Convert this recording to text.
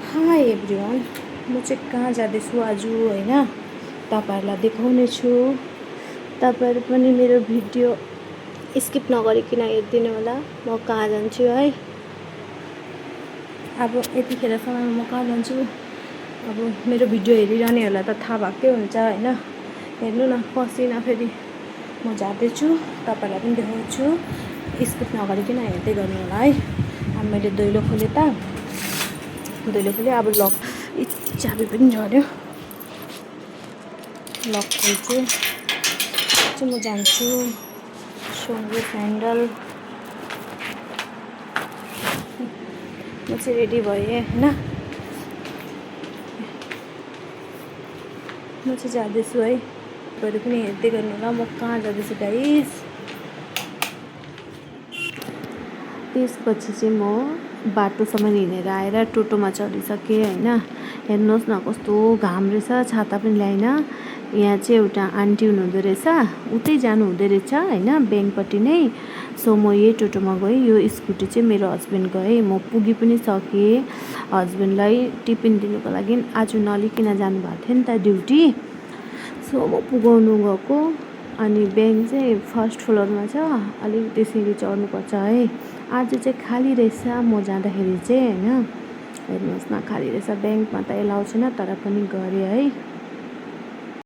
High everyone, म चाहिँ कहाँ जाँदैछु आज होइन तपाईँहरूलाई देखाउने छु। तपाईँहरू पनि मेरो भिडियो स्किप नगरिकन हेरिदिनु होला। म कहाँ जान्छु है। अब यतिखेरसम्म म कहाँ जान्छु, अब मेरो भिडियो हेरिरहनेहरूलाई त थाहा भएकै हुन्छ होइन। हेर्नु न पसिना फेरि म जाँदैछु, तपाईँहरूलाई पनि देखाउँछु। स्किप नगरिकन हेर्दै गर्नु होला है। अब मैले दैलो खोलेँ त, दैलो खोलेँ। अब लक चाबी पनि झऱ्यो, लक खोल्छु चाहिँ म जान्छु। सुँगुर स्यान्डल म चाहिँ रेडी भएँ होइन। म चाहिँ जाँदैछु है, तपाईँहरू पनि हेर्दै गर्नु होला म कहाँ जाँदैछु गाइस। त्यसपछि चाहिँ म बाटोसम्म हिँडेर आएर टोटोमा चढिसकेँ होइन। हेर्नुहोस् न कस्तो घाम रहेछ, छाता पनि ल्याइन। यहाँ चाहिँ एउटा आन्टी हुनुहुँदो रहेछ, उतै जानु हुँदो रहेछ होइन, ब्याङ्कपट्टि नै। सो म यही टोटोमा गएँ। यो स्कुटी चाहिँ मेरो हस्बेन्डको है। म पुगि पनि सकेँ। हस्बेन्डलाई टिफिन दिनुको लागि आज नलिकन जानुभएको थियो नि त ड्युटी। सो म पुगाउनु गएको। अनि ब्याङ्क चाहिँ फर्स्ट फ्लोरमा छ, अलिकति सिँढी चढ्नुपर्छ है। आज चाहिँ खाली रहेछ म जाँदाखेरि चाहिँ होइन। हेर्नुहोस् न खाली रहेछ, ब्याङ्कमा त एलाउ छैन तर पनि गएँ है।